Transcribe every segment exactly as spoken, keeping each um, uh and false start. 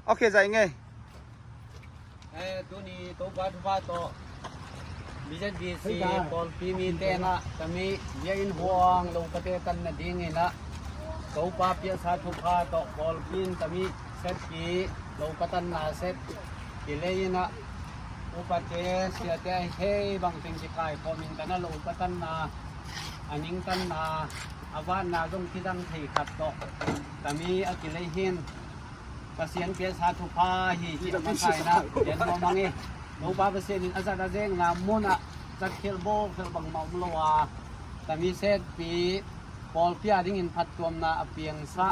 Ok, zai ngei. Eh, tuni Topa thupha tawh B Z B C pawlpi mite in ah tami biakinn huang lopate tan nadingin ah Topa piaksa thupha tawh pawlpi in tami setpi lopa tanna set kilei in ah upate siate a hih bangteng kikaikhawm in ka na lopa tanna a ningtanna a vanna zong kidang thei khat tawh tami a kilei hi in Pasian piaksa thupha hi cih a masa in ah gen nuam hang hi. Topa Pasian in a zat a zengna munah zatkhial bawlkhial bangmah om lo a tami setpi pawlpi a dingin phattuamna a piangsa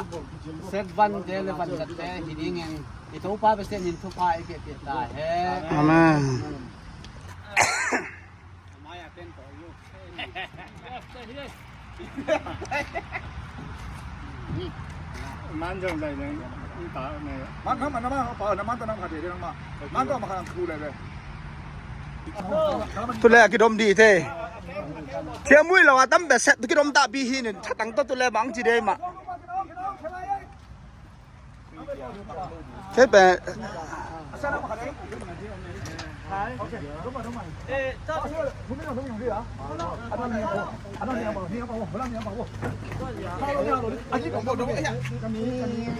set vante le van zatte hi dingin i Topa Pasian in thupha i piakpiak ta hen. Amen. Tule a kidom dih te. Thiam ui lo a tam bia set tu kidom tahpi hi nin thatang tawh tule bang ci dei mah. Kei pen.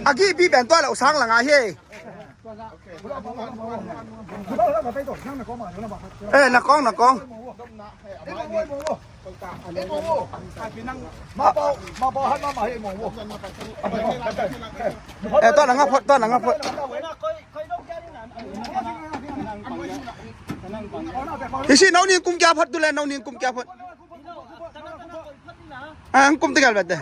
A gihpi pen tua lo sang langa hi. Eh, na kong, na kong. Eh, tua na nga phot, tua na nga phot. Hi si, no ning kum kia phot tu le, no ning kum kia phot. Ah, ang kum tegal bete.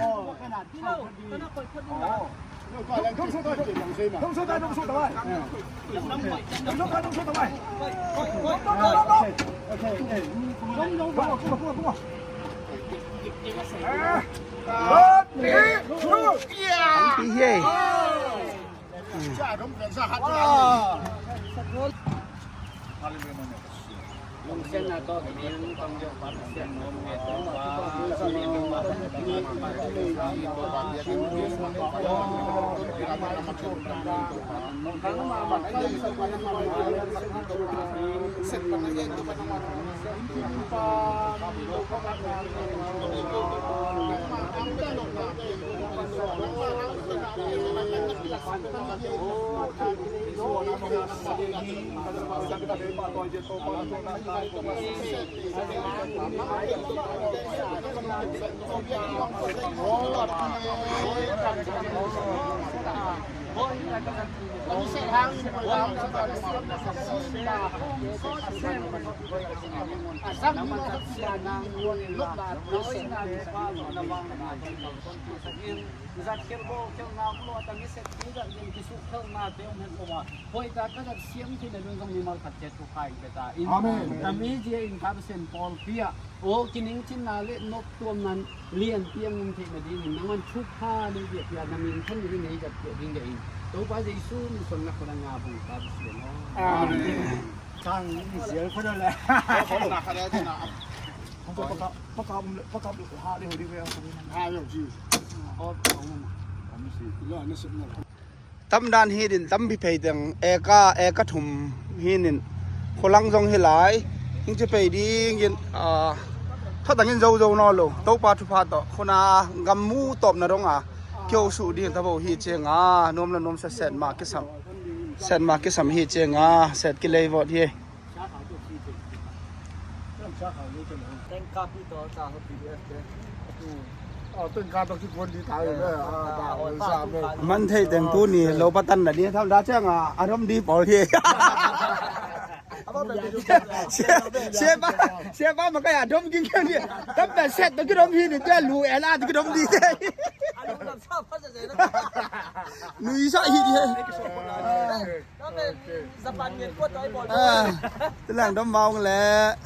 Zat khelh bawl khelhna om lo a, tami set pi zat in kisuk khelhnate om het lo a, hoih tak ka zat siam theihna ding zong mimal khat ciat thupha in pia ta in. Amen. Tami zia in ka Pasian pawlpi ah aw kiningcinna le noptuamna lianpi a ngum theihna dingin nangman thupha nei biakpiak na min than in nei zat piak ding deh in. Topa Jesu min suan na khut a nga bung ka Pasian aw. Amen. Sang zial khuat a le. Tamdan hi din tampi phei teng eka, eka thum hi nin khualang zong hi lai. Hing ci pei dingin, ah, thotangin zo zo naw lo. Topa thupha tawh khuna gam mu tawpna dong a kiho suh ding tabo hi cianga nuam la nuam sa set ma kisam. Set ma kisam hi cianga set kilei vawt hi. Man thei teng tuni lo patan na di tham da cianga a rom di pawl hi. Siapa, siapa makai a dom ging ging ni. Tapi set tu kidom hi ni dia lu ela tu kidom di. Nui sa hi di. Ah, tu lang dom maung le.